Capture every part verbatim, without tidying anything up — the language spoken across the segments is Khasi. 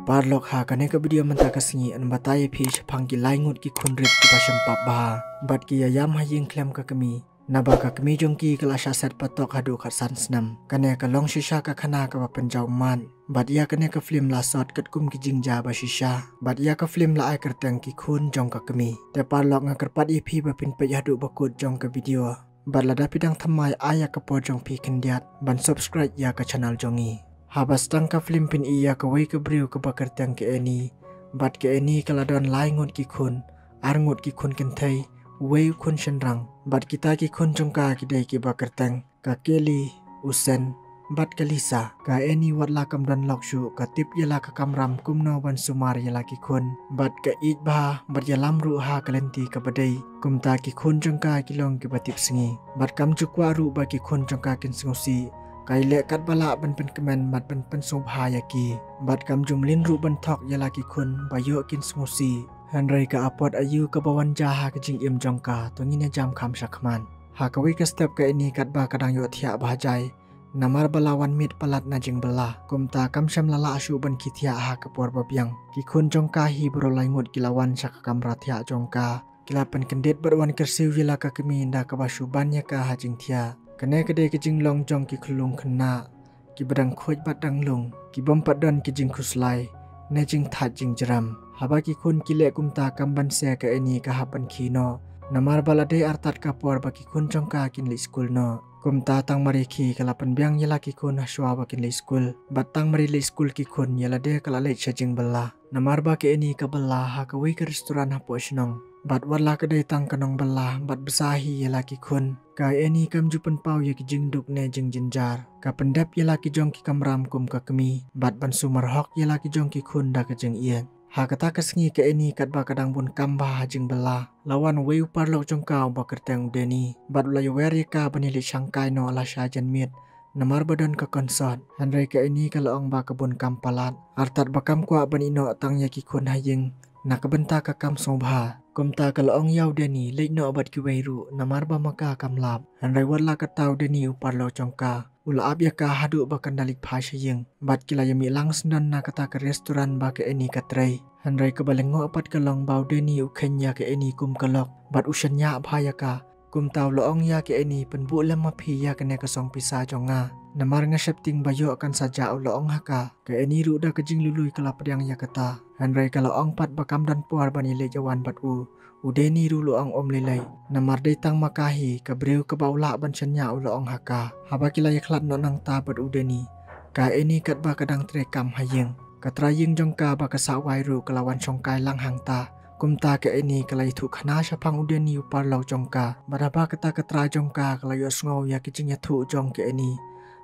Paralok, ha kane ka video mynta ka sngi yn batai ïa phi shaphang ki lai ngut ki khun rit kiba shempap bha bad ki ïa ïam ha ïing khlem ka kmie. Naba ka kmie jong ki ka la shah set patok haduh khatsan snem. Kane ka long shisha ka khana kaba pynjaw mat. Bad ïa kane ka film la sot katkum ki jingjia ba shisha. Bad ïa ka film la ai kyrteng Ki Khun Jong Ka Kmie. Te paralok, nga kyrpad ïa phi ba phin peit haduh ba kut jong ka video. Bad lada phi dang thymmai, ai ïa ka por jong phi khyndiat ban subscribe ïa ka channel jong ngi. Haba sdang ka film, phin ïohi ïa kawei ka briew kaba kyrteng ka Annie. Bad ka Annie ka la don lai ngut ki khun, ar ngut ki khun kynthei, wei u khun shynrang. Bad kita ki khun jong ka ki dei kiba kyrteng ka Kelly, u Sen, bad ka Lisa. Ka Annie wat la kam don lok shuh, ka tip ïa la ka kamram kumno ban sumar ïa la ki khun. Bad ka ïeit bha bad ïalam ruh ha ka lynti kaba dei. Kumta ki khun jong ka ki long kiba tipsngi. Bad kam ju kwah ruh ba ki khun jong ka kin sngewsih. Ka ïaleh katba lah ban pynkmen bad ban pynsngewbha ïa ki. Bad kam ju mlien ruh ban thok ïa la ki khun ba ïoh kin sngewsih. Hynrei ka apot aïu kaba wan jia ha ka jingim jong ka, to ngin ïa jam kham shakhmat. Ha kawei ka step ka Annie katba ka dang ïohthiah bha jai. Namar ba la wan miet palat na jingbylla. Kumta kam shym la lah shuh ban khie thiah ha ka por ba biang. Ki khun jong ka hi baroh lai ngut ki la wan sha ka kamra thiah jong ka. Ki la pynkyndit bad wan kyrsiew ïa la ka kmie da kaba shu ban ïa ka ha jingthiah. Kane ka dei ka jinglong jong ki khyllung khynnah kiba dang khuid bad dang lung, ki bym pat don ki jingkhuslai ne jingthait jingjrem. Haba ki khun ki leh kumta, kam ban seh ka Annie ka hap ban khie noh. Namar ba la dei artat ka por ba ki khun jong ka kin leit skul noh. Kumta tang mar ïa khie ka la pynbiang ïa la ki khun ha shuwa ba kin leit skul. Bad tang mar ïa leit skul ki khun, ïa lade ka la leit sha jingbylla. Namar ba ka Annie ka bylla ha kawei ka restaurant hapoh shnong. Bad wat la ka dei tang ka nongbylla bad bsa hi ïa la ki khun, ka Annie kam ju pynpaw ïa ki jingduk ne jingjynjar. Ka pyndep ïa la ki jong ki kamram kum ka kmie bad ban sumar hok ïa la ki jong ki khun da ka jingïeit. Ha kata ka sngi ka Annie katba ka dang bun kam bha ha jingbylla, la wan wei u paralok jong ka uba kyrteng u Danny. Bad u la ïawer ïa ka ban ïaleit shangkai noh lashai janmiet. Namar ba don ka concert, hynrei ka Annie ka la ong ba ka bun kam palat. Artat ba kam kwah ban ïeh noh tang ïa ki khun ha ïing na ka bynta ka kam sngewbha. Kumta ka la ong ïa u Danny leit noh bad kiwei ruh, namar ba ma ka kam lap. Hynrei wat la katta u Danny u paralok jong ka u la ap ïa ka haduh ba kan da leit phai sha ïing. Bad ki la ïamih lang syndon na kata ka restaurant ba ka Annie ka trei. Hynrei kaba lyngngoh pat ka long ba u Danny u kheiñ ïa ka Annie kum ka lok bad u shaniah bha ïa ka. Kumta u la ong ïa ka Annie, pynbuh lem ma phi ïa kane ka song pisa jong nga, namar nga sheptieng ba ïoh kan sa jah, u la ong ha ka. Ka Annie ruh da ka jinglului ka la pdiang ïa kata. Hynrei ka la ong pat ba kam don por ban ïaleit ïawan bad u. U Danny ruh u la ong um lei lei, namar dei tang ma ka hi ka briew kaba u lah ban shaniah, u la ong ha ka. Haba ki la ïakhlad noh nangta bad u Danny, ka Annie katba ka dang trei kam ha ïing, ka trai ïing jong ka ba ka Sahwai ruh ka la wan shongkai lang hangta. Kumta ka Annie ka la ïathuh khana shaphang u Danny u paralok jong ka. Bad haba kata ka trai jong ka ka la ïohsngew ïa ki jingïathuh jong ka Annie,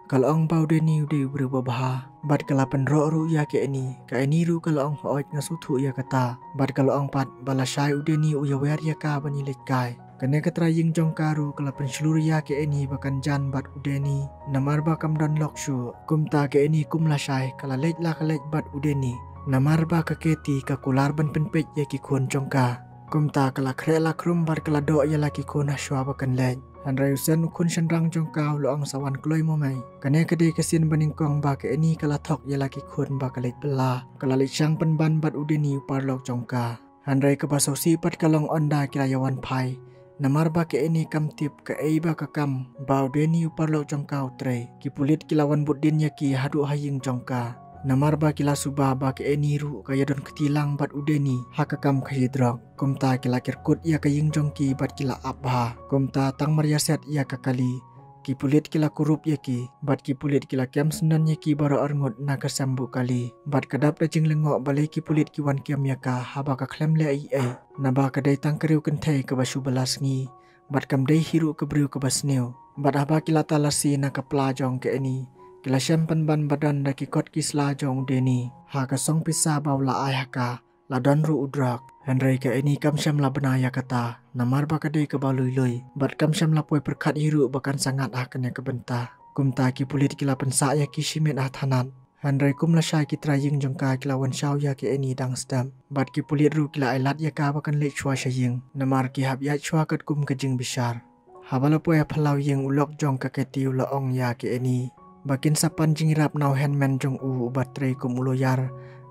ka la ong ba u Danny u dei u briew babha. Bad ka la pynroh ruh ïa ka Annie. Ka Annie ruh ka la ong, hooid, nga sngewthuh ïa kata. Bad ka la ong pat ba lashai u Danny u ïawer ïa ka ban ïaleit kai. Kane ka trai ïing jong ka ruh ka la pynshlur ïa ka Annie ba kan jan bad u Danny, namar ba kam don lok shuh. Kumta ka Annie kum lashai ka la leit la ka leit bad u Danny, namar ba ka Katie ka kular ban pynpeit ïa ki khun jong ka. Kumta ka la khreh la khrum bad ka la doh ïa la ki khun ha shuwa ba kan leit. Hynrei u Sen, u khun shynrang jong ka, u la ong, sa wan kloi mo mei. Kane ka dei ka sien ba nyngkong ba ka Annie ka la thok ïa la ki khun ba ka leit bylla, ka la leit shang pynban bad u Danny u paralok jong ka. Hynrei kaba sngewsih pat ka long, ynda ki la ïawan phai, namar ba ka Annie kam tip kaei ba ka kam ba u Danny u paralok jong ka u trei, ki pulit ki la wan bud dien ïa ki haduh ha ïing jong ka. Namar ba ki la suba ba ka Annie ruh ka ïadon kti lang bad u Danny ha ka kam khaïi drok. Kumta ki la kyrkut ïa ka ïing jong ki bad ki la ap bha. Kumta tang mar ïaset ïa ka kali, ki pulit ki la kurup ïa ki, bad ki pulit ki la kem syndon ïa ki baroh arngut na ka sem buh kali. Bad ka dap da jinglyngngoh balei ki pulit ki wan kem ïa ka haba ka khlem leh ei ei. Naba ka dei tang ka riew kynthei kaba shu bylla sngi, bad kam dei hi ruh ka briew kaba sniew. Bad haba ki la talasi na ka pla jong ka Annie, ki la shem pynban ba don da ki kot ki sla jong u Danny ha ka song pisa ba u la ai ha ka. La don ruh u drok. Hynrei ka Annie kam shym la bna ïa kata, namar ba ka dei kaba lui lui, bad kam shym la poi pyrkhat hi ruh ba kan sa ngat ha kane ka bynta. Kumta ki pulit ki la pynsah ïa ki shimet ha thanat. Hynrei kum lashai ki trai ïing jong ka ki la wan shaw ïa ka Annie dang step, bad ki pulit ruh ki la ailad ïa ka ba kan leit shuwa sha ïing, namar ki hap ïaid shuwa katkum ka jingbishar. Haba la poi ha phyllaw ïing, u lok jong ka Katie u la ong ïa ka Annie ba kin sa pan jingïarap na u henmen jong u uba trei kum u lawyer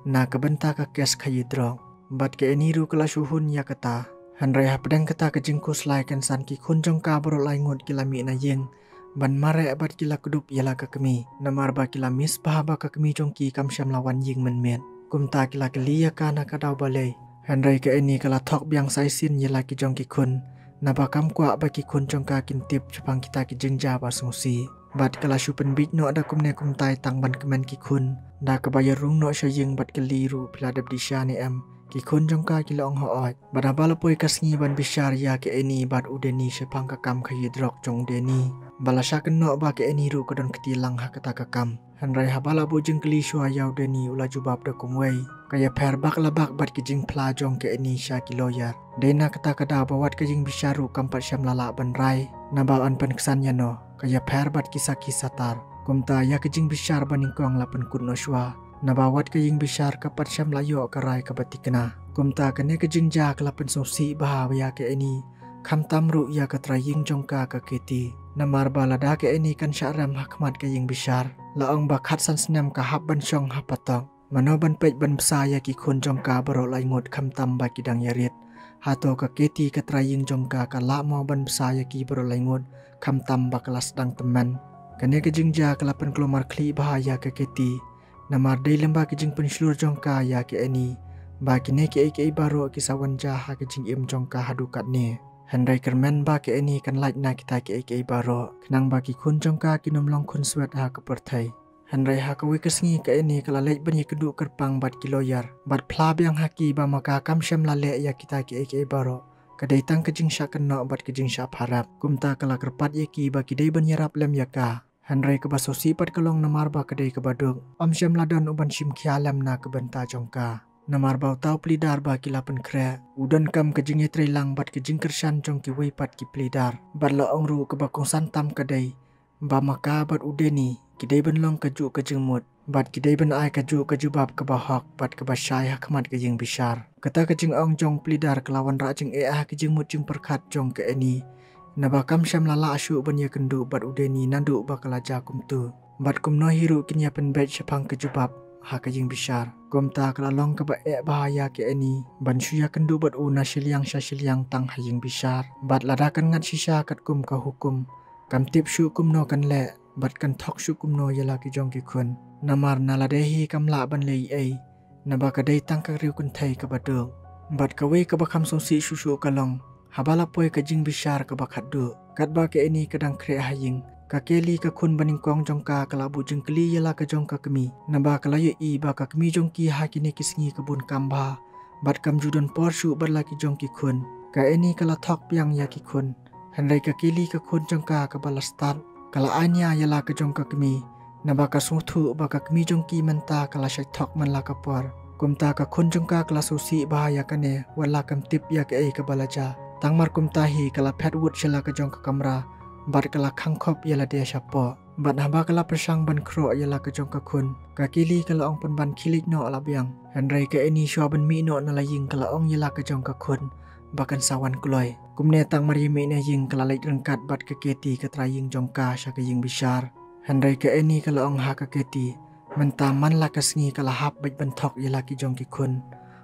na ka bynta ka kes khaïi drok. Bad ka Annie ruh ka la shu hun ïa kata. Hynrei hapdeng kata ka jingkhuslai kynsan, ki khun jong ka baroh lai ngut ki la mih na ïing ban mareh bad ki la kdup ïa la ka kmie, namar ba ki la miss bha ba ka kmie jong ki kam shym la wan ïing mynmiet. Kumta ki la kylli ïa ka na ka daw balei. Hynrei ka Annie ka la thok biang sa shisien ïa la ki jong ki khun, naba kam kwah ba ki khun jong ka kin tip shaphang kita ki jingjia ba sngewsih. Bad ka la shu pynbiej noh da kumne kumtai tang ban kmen ki khun, da kaba ïa rung noh sha ïing bad kylli ruh, phi la dep dih sha ne em. Ki khun jong ka ki la ong hooid. Bad haba la poi ka sngi ban bishar ïa ka Annie bad u Danny shaphang ka kam khaïi drok jong u Danny, ba la shah kynnoh ba ka Annie ruh ka don kti lang ha kata ka kam. Hynrei haba la buh jingkylli shuwa ïa u Danny, u la jubab da kumwei. Ka ïapher bak la bak bad ki jingphla jong ka Annie sha ki lawyer. Dei na kata ka daw ba wat ka ïingbishar ruh kam pat shym la lah ban rai, naba yn pynksan ïano, ka ïapher bad ki sakhi satar. Kumta ïa ka jingbishar ba nyngkong la pynkut noh shuwa, naba wat ka ïingbishar ka pat shym la ïoh ka rai kaba thikna. Kumta kane ka jingjia ka la pynsngewsih bha ïa ka Annie, khamtam ruh ïa ka trai ïing jong ka, ka Katie. Namar ba lada ka Annie kan shah rem ha khmat ka ïingbishar, la ong ba khatsan snem ka hap ban shong ha patok. Mano ban peit ban bsa ïa ki khun jong ka baroh lai ngut khamtam ba ki dang ïarit? Hato ka Katie, ka trai ïing jong ka, ka lah mo ban bsa ïa ki baroh lai ngut khamtam ba ka la sdang tymmen? Kane ka jingjia ka la pynkulmar khlieh bha ïa ka Katie. Namar dei lem ba ki jingpynshlur jong ka ïa ka Annie, ba kine kiei kiei baroh ki sa wan jia ha ka jingim jong ka haduh katne. Hynrei kyrmen ba ka Annie kan lait na kita kiei kiei baroh, khnang ba ki khun jong ka kin ym long khun swet ha ka pyrthei. Hynrei ha kawei ka sngi ka Annie ka la leit ban ïakynduh kyrpang bad ki lawyer, bad phla biang ha ki ba ma ka kam shym la leh ïa kita kiei kiei baroh. Ka dei tang ka jingshah kynnoh bad ka jingshah pharap. Kumta ka la kyrpad ïa ki ba ki dei ban ïarap lem ïa ka. Hynrei kaba sngewsih pat ka long, namar ba ka dei kaba duk, ym shym la don u ban shim khia lem na ka bynta jong ka. Namar ba uta u pleader ba ki la pynkhreh, u donkam ka jingïatreilang bad ka jingkyrshan jong kiwei pat ki pleader. Bad la ong ruh kaba kongsan tam ka dei ba ma ka bad u Danny ki dei ban long kajuh ka jingmut, bad ki dei ban ai kajuh ka jubab kaba hok bad kaba shai ha khmat ka ïingbishar. Kata ka jingong jong u pleader ka la wanrah jingeh ha ka jingmut jingpyrkhat jong ka Annie, naba kam shym la lah shuh ban ïakynduh bad u Danny naduh ba ka la jia kumtu. Bad kumno hi ruh kin ïa pynbeit shaphang ka jubab ha ka ïingbishar. Kumta ka la long kaba eh bha ïa ka Annie ban shu ïakynduh bad u na shiliang sha shiliang tang ha ïingbishar. Bad lada kan ngat shisha katkum ka hukum, kam tip shuh kumno kan leh bad kan thok shuh kumno ïa la ki jong ki khun. Namar na lade hi kam lah ban leh ei ei, naba ka dei tang ka riewkynthei kaba duk. Bad kawei kaba kham sngewsih shuh shuh ka long, haba la poi ka jingbishar kaba khatduh, katba ka Annie ka dang khreh ha ïing, ka Kelly, ka khun ba nyngkong jong ka, ka la buh jingkylli ïa la ka jong ka kmie, naba ka la ïohi ba ka kmie jong ki ha kine ki sngi ka bun kam bha, bad kam ju don por shuh bad la ki jong ki khun. Ka Annie ka la thok biang ïa ki khun. Hynrei ka Kelly, ka khun jong ka kaba la stad, ka la ai nia ïa la ka jong ka kmie, naba ka sngewthuh ba ka kmie jong ki mynta ka la shait thok man la ka por. Kumta ka khun jong ka ka la sngewsih bha ïa kane, wat la kam tip ïa kaei kaba la jia. Tang mar kumta hi ka la phet wut sha la ka jong ka kamra, bad ka la khang khop ïa lade shapoh. Bad haba ka la pyrshang ban khroh ïa la ka jong ka khun, ka Kelly ka la ong pynban khie leit noh la biang. Hynrei ka Annie shuwa ban mih noh na la ïing ka la ong ïa la ka jong ka khun ba kan sa wan kloi. Kumne tang mar ïa mih na ïing ka la leit ryngkat bad ka Katie, ka trai ïing jong ka, sha ka ïingbishar. Hynrei ka Annie ka la ong ha ka Katie, mynta man la ka sngi ka la hap beit ban thok ïa la ki jong ki khun.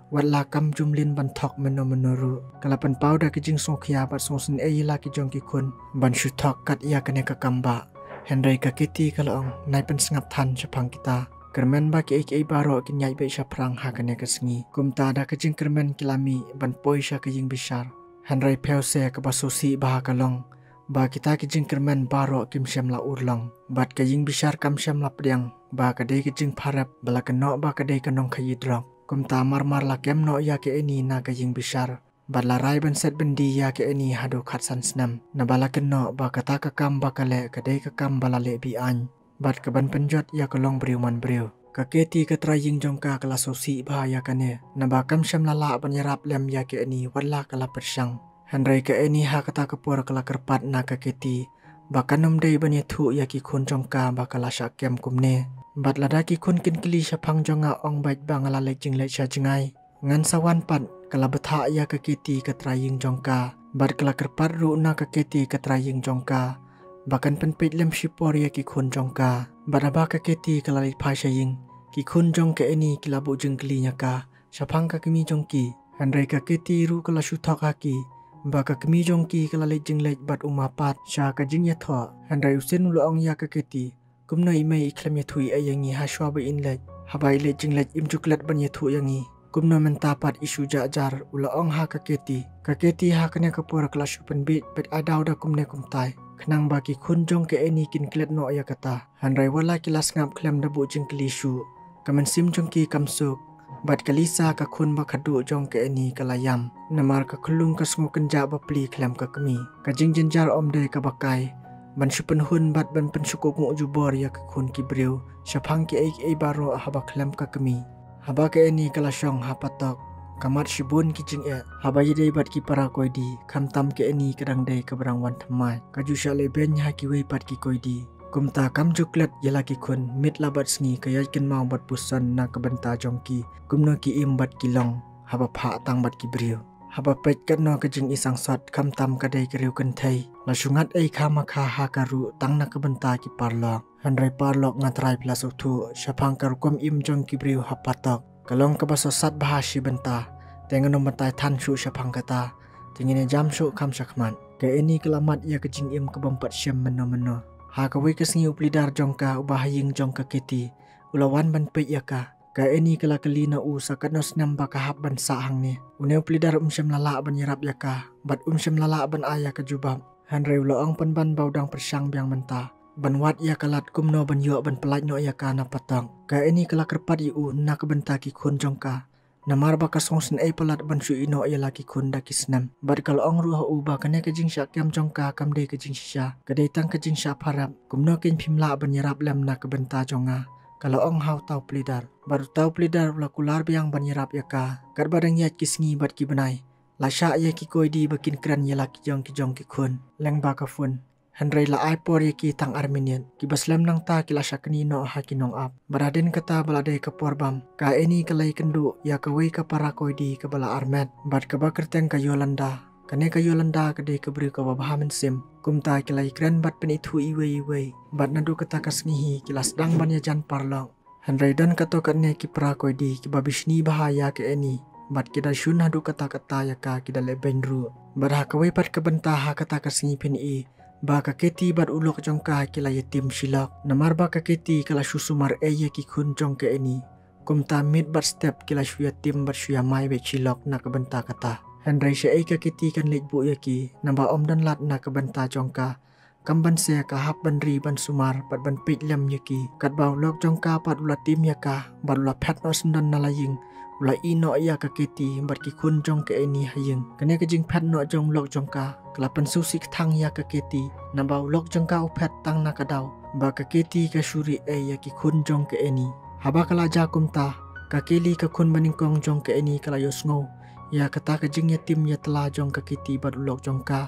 Wat la kam ju mlien ban thok mynno mynno ruh. Ka la pynpaw da ka jingsngewkhia bad sngewsynei ïa la ki jong ki khun ban shu thok kat ïa kane ka kam ba. Hynrei ka Katie ka la ong, nai pynsngap than shaphang kita. Kyrmen ba kiei kiei baroh kin ïaid beit shaphrang ha kane ka sngi. Kumta da ka jingkyrmen ki la mih ban poi sha ka ïingbishar. Hynrei phewse kaba sngewsih bha ka long ba kita ki jingkyrmen baroh kim shym la urlong. Bad ka ïingbishar kam shym la pdiang ba ka dei ka jingpharap ba la kynnoh ba ka dei ka nongkhaïi drok. Kumta mar mar la kem noh ïa ka Annie na ka ïingbishar, bad la rai ban set byndi ïa ka Annie haduh khatsan snem, naba la kynnoh ba kata ka kam ba ka leh ka dei ka kam ba la leh be-aiñ, bad ka ban pynjot ïa ka longbriew manbriew. Ka Katie, ka trai ïing jong ka, ka la sngewsih bha ïa kane, naba kam shym la lah ban ïarap lem ïa ka Annie wat la ka la pyrshang. Hynrei ka Annie ha kata ka por ka la kyrpad na ka Katie ba kan ym dei ban ïathuh ïa ki khun jong ka ba ka la shah kem kumne. Bad lada ki khun kin kylli shaphang jong nga, ong beit ba nga la leit jingleit sha jngai. Ngan sa wan pat. Ka la bthah ïa ka Katie, ka trai ïing jong ka, bad ka la kyrpad ruh na ka Katie, ka trai ïing jong ka, ba kan pynpeit lem shipor ïa ki khun jong ka. Bad haba ka Katie ka la leit phai sha ïing, Ki khun jong ka Annie ki la buh jingkylli ïa ka shaphang ka kmie jong ki. Hynrei ka Katie ruh ka la shu thok ha ki ba ka kmie jong ki ka la leit jingleit bad u ma Pat sha ka jingïathoh. Hynrei u Sin u la ong ïa ka Katie, kumno i mei i khlem ïathuh ei ïa ngi ha shuwa ba in leit? Haba i leit jingleit im ju klet ban ïathuh ïa ngi. Kumno mynta pat i shu jah jar? U la ong ha ka Katie. Ka Katie ha kane ka por ka la shu pynbeit bad ai daw da kumne kumtai, khnang ba ki khun jong ka Annie kin klet noh ïa kata. Hynrei wat la ki la sngap khlem da buh jingkylli shuh, ka mynsiem jong ki kam suk. Bad ka Lisa, ka khun ba khatduh jong ka Annie, ka la ïam, namar ka khyllung ka sngew kynjah bapli khlem ka kmie. Ka jingjynjar ym dei kaba kai ban shu pynhun bad ban pynsngewthuh jubor ïa ki khun ki briew shaphang kiei kiei baroh haba khlem ka kmie. Haba ka Annie ka la shong ha patok, ka mad shibun ki jingeh haba ïadei bad ki para koidi. Khamtam ka Annie ka dang dei kaba dang wan thymmai, ka ju shah lehbeiñ ha kiwei pat ki koidi. Kumta kam ju klet ïa la ki khun, miet la bad sngi ka ïaid kynmaw bad puson na ka bynta jong ki, kumno ki im bad ki long haba phah tang bad ki briew. Haba peit katno ka jingisangsot, khamtam ka dei ka riew kynthei, la shu ngat ei kha ma kha ha ka ruh tang na ka bynta ki paralok. Hynrei paralok, nga trai phi la sngewthuh shaphang ka rukom im jong ki briew ha patok, ka long kaba sosat bha shi bynta. Te ngam batai than shuh shaphang kata, te ngin ïa jam shuh kham shakhmat. Ka Annie ka la mad ïa ka jingim ka bym pat shem mynno mynno. Ha kawei ka sngi u pledar jong ka uba ha ïing jong ka Katie u la wan ban peit ïa ka. Ka Annie ka la kylli na u sa katno snem ba ka hap ban sah hangne. Une u pledar um shym la lah ban ïarap ïa ka bad um shym la lah ban ai ïa ka jubab. Hynrei u la ong pynban ba u dang pyrshang biang mynta ban wad ïa ka lad kumno ban ïoh ban pyllait noh ïa ka na patok. Ka Annie ka la kyrpad ïa u na ka bynta ki khun jong ka, namar ba ka sngewsynei palat ban shu ïeh noh ïa la ki khun da ki snem. Bad ka la ong ruh ha u ba kane ka jingshah kem jong ka kam dei ka jingshisha, ka dei tang ka jingshah pharep. Kumno kein phim lah ban ïarap lem na ka bynta jong nga? Ka la ong ha uta u pledar. Bad uta u pledar u la kular biang ban ïarap ïa ka. Katba dang ïaid ki sngi bad ki bnai, la shah ïa ki koidi ba kin kren ïa la ki jong ki jong ki khun lyngba ka phone. Hynrei la ai por ïa ki tang ar minit. Kiba slem nangta ki la shah kynnoh ha ki nongap. Bad hadien kata ba la dei ka por bam, ka Annie ka la ïakynduh ïa kawei ka para koidi kaba la armet bad kaba kyrteng ka Yolanda. Kane ka Yolanda ka dei ka briew kaba bha mynsiem. Kumta ki la ïakren bad pynithuh iwei iwei. Bad naduh kata ka sngi hi ki la sdang ban ïajan paralok. Hynrei don katto katne ki para koidi kiba bishni bha ïa ka Annie bad ki da shun haduh katta katta ïa ka, ki da lehbeiñ ruh. Bad ha kawei pat ka bynta, ha kata ka sngi phin ïohi ba ka Katie bad u lok jong ka ki la ïatim shilok. Namar ba ka Katie ka la shu sumar ei ïa ki khun jong ka Annie, kumta miet bad step ki la shu ïatim bad shu ïamai beit shilok na ka bynta kata. Hynrei shaei ka Katie kan leit buh ïa ki, naba ym don lad na ka bynta jong ka. Kam ban se ka hap ban ri ban sumar bad ban peit lem ïa ki. Katba u lok jong ka pat u la tim ïa ka bad u la phet noh syndon na la ïing, u la ïeh noh ïa ka Katie bad ki khun jong ka Annie ha ïing. Kane ka jingphet noh jong u lok jong ka ka la pynsngewsih kthang ïa ka Katie, naba u lok jong ka u phet tang na ka daw ba ka Katie ka shu ri ei ïa ki khun jong ka Annie. Haba ka la jia kumta, ka Kelly, ka khun banyngkong jong ka Annie, ka la ïohsngew ïa kata ka jingïatim ïatla jong ka Katie bad u lok jong ka,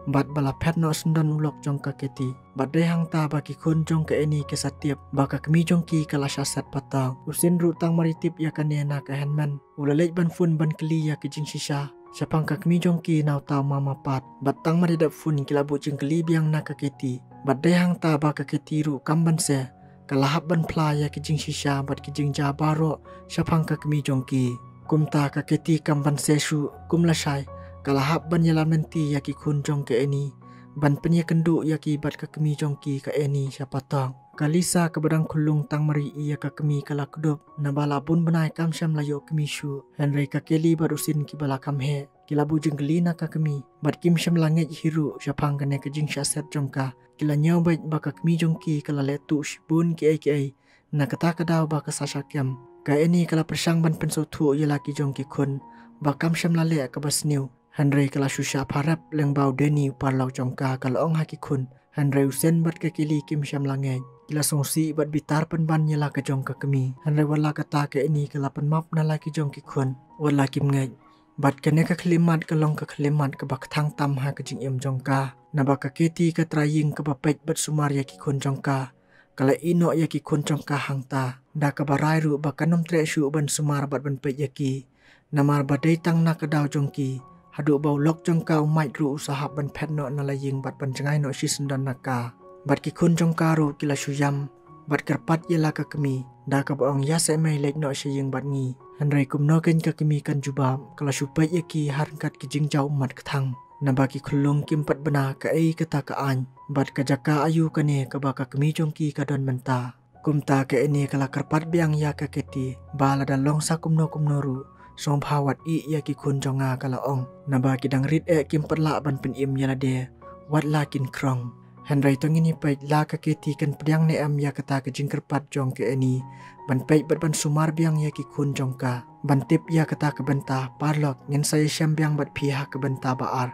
bad ba la phet noh syndon u lok jong ka Katie. Bad dei hangta ba ki khun jong ka Annie ki sa tip ba ka kmie jong ki ka la shah set patok. U Sin ruh tang mar i tip ïa kane na ka hynmen, u la leit ban phone ban kylli ïa ka jingshisha shaphang ka kmie jong ki na uta u mama Pat. Bad tang mar i dep phone ki la buh jingkylli biang na ka Katie. Bad dei hangta ba ka Katie ruh kam ban se ka la hap ban phla ïa ki jingshisha bad ki jingjia baroh shaphang ka kmie jong ki. Kumta ka Katie kam ban se shuh, kum lashai ka la hap ban ïalam lynti ïa ki khun jong ka Annie ban pynïakynduh ïa ki bad ka kmie jong ki ka Annie sha patok. Ka Lisa, kaba dang khyllung tang mar i ïa ka kmie, ka la kdup, naba la bun bnai kam shym la ïoh kmie shuh. Hynrei ka Kelly bad u Sin kiba la kham heh, ki la buh jingkylli na ka kmie bad kim shym la ngeit hi ruh shaphang kane ka jingshah set jong ka. Ki la ñiew beit ba ka kmie jong ki ka la leh tuh shibun kiei kiei na kata ka daw ba ka sa shah kem. Ka Annie ka la pyrshang ban pynsngewthuh ïa la ki jong ki khun ba kam shym la leh kaba sniew. Hynrei ka la shu shah pharep lyngba u Danny, u paralok jong ka, ka la ong ha ki khun. Hynrei u Sin bad ka Kelly kim shym la ngeit. Ki la sngewsih bad bitar pynban ïa la ka jong ka kmie. Hynrei wat la kata, ka Annie ka la pynmap na la ki jong ki khun wat la kim ngeit. Bad kane ka khyllipmat ka long ka khyllipmat kaba kthang tam ha ka jingim jong ka. Naba ka Katie ka trai ïing kaba peit bad sumar ïa ki khun jong ka, ka la ïeh noh ïa ki khun jong ka hangta, da kaba rai ruh ba kan ym treh shuh ban sumar bad ban peit ïa ki. Namar ba dei tang na ka daw jong ki, haduh ba u lok jong ka u Mike ruh u sa hap ban phet noh na la ïing bad ban jngai noh shisyndon na ka. Bad ki khun jong ka ruh ki la shu ïam bad kyrpad ïa la ka kmie da kaba ong, ïa seh mei, leit noh sha ïing bad ngi. Hynrei kumno kein ka kmie kan jubab, ka la shu peit ïa ki ha ryngkat ki jingjaw ummat kthang. Naba ki khyllung kim pat bna kaei kata ka aiñ bad ka jaka aïu kane kaba ka kmie jong ki ka don mynta. Kumta ka Annie ka la kyrpad biang ïa ka Katie ba lada long sa kumno kumno ruh, sngewbha wat ïeh ïa ki khun jong nga, ka la ong, naba ki dang rit eh, kim pat lah ban pynim ïa lade, wat la kin khrong. Hynrei to ngin ïa peit la ka Katie kan pdiang ne em ïa kata ka jingkyrpad jong ka Annie ban peit bad ban sumar biang ïa ki khun jong ka. Ban tip ïa kata ka bynta, paralok, ngin sa ïashem biang bad phi ha ka bynta ba ar.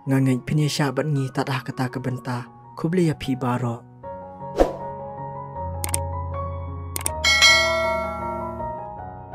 Nga ngeit phin ïashah bad ngi tad ha kata ka bynta. Khublei ïa phi baroh.